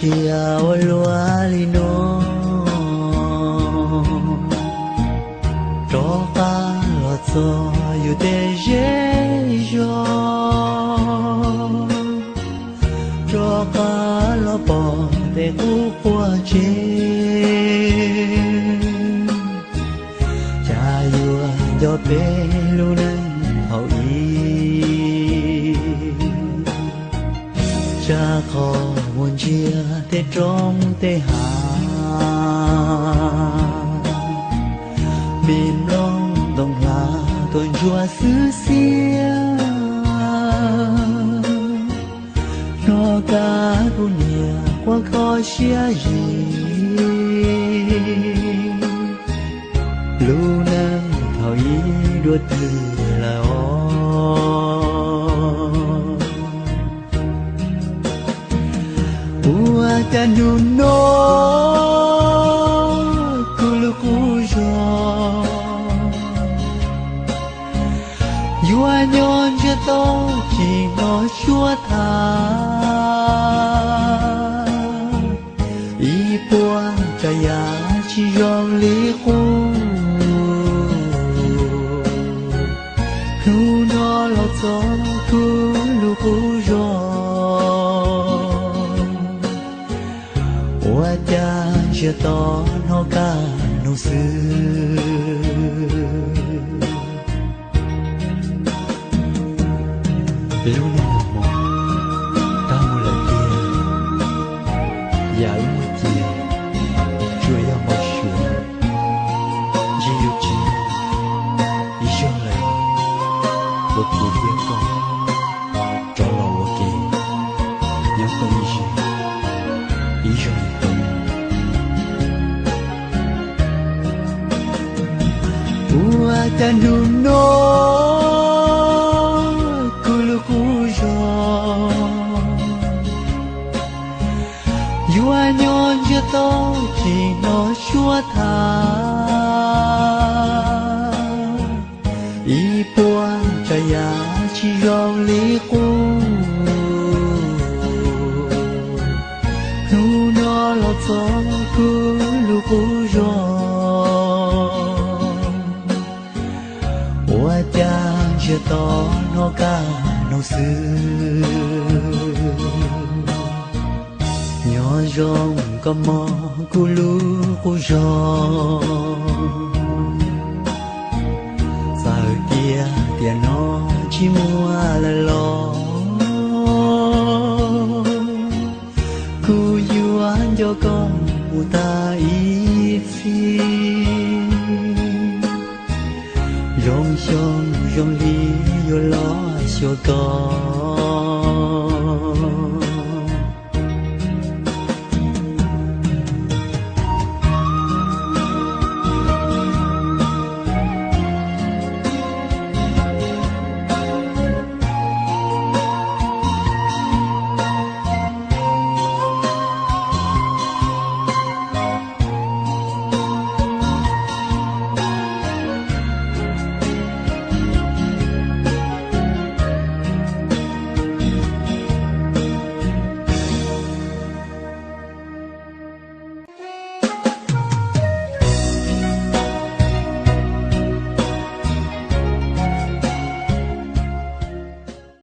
Tsiaj ua luaj li no, rov qab los txog yus tej zej zog, rov qab los pom tej qub quaj tsev. Cas yuav nco peb lub neej thaum ub, tsam qhov muaj ntsia tej roob tej hav, me nplooj ntoo hlav tuaj ntsuab xwb xiab, hnov kab kuv niam quaj kho siab zim. Lub neej thaum ub dua twg lawm os. Ua cas hnub no kuv lub qub zog yuav nyob ntsiag to tsis hnov suab tham, ib puas tsav yam tsis zoo li qub. Hnub no los txog kuv lub qub zog, ua cas ntsiag to hnov kab noog xwb. Lub neej hmo tag mus lawm tiag, yam wb muaj cia tsuas yog npau suav, ntsib yus tsis ib zaug lawm, ua kev thiab koj rov los ua ke, nyob koj ib zaug, ib zaug li koj. Ua cas hnub no kuv lub qub zog yuav nyob ntsiag to tsis hnov suab tham, ib puas tsav yam tsis zoo li qub. Hnub no los txog kuv lub qub zog, ua cas ntsiag to hnov kab noog xwb. Nyob zoo koj mog kuv lub qub zog, txawm tias tiam no tsis muaj lawm los kuv yuav nco koj mus tag ib txhis. Zoo xyoo zoo hli yuav los xyuas koj.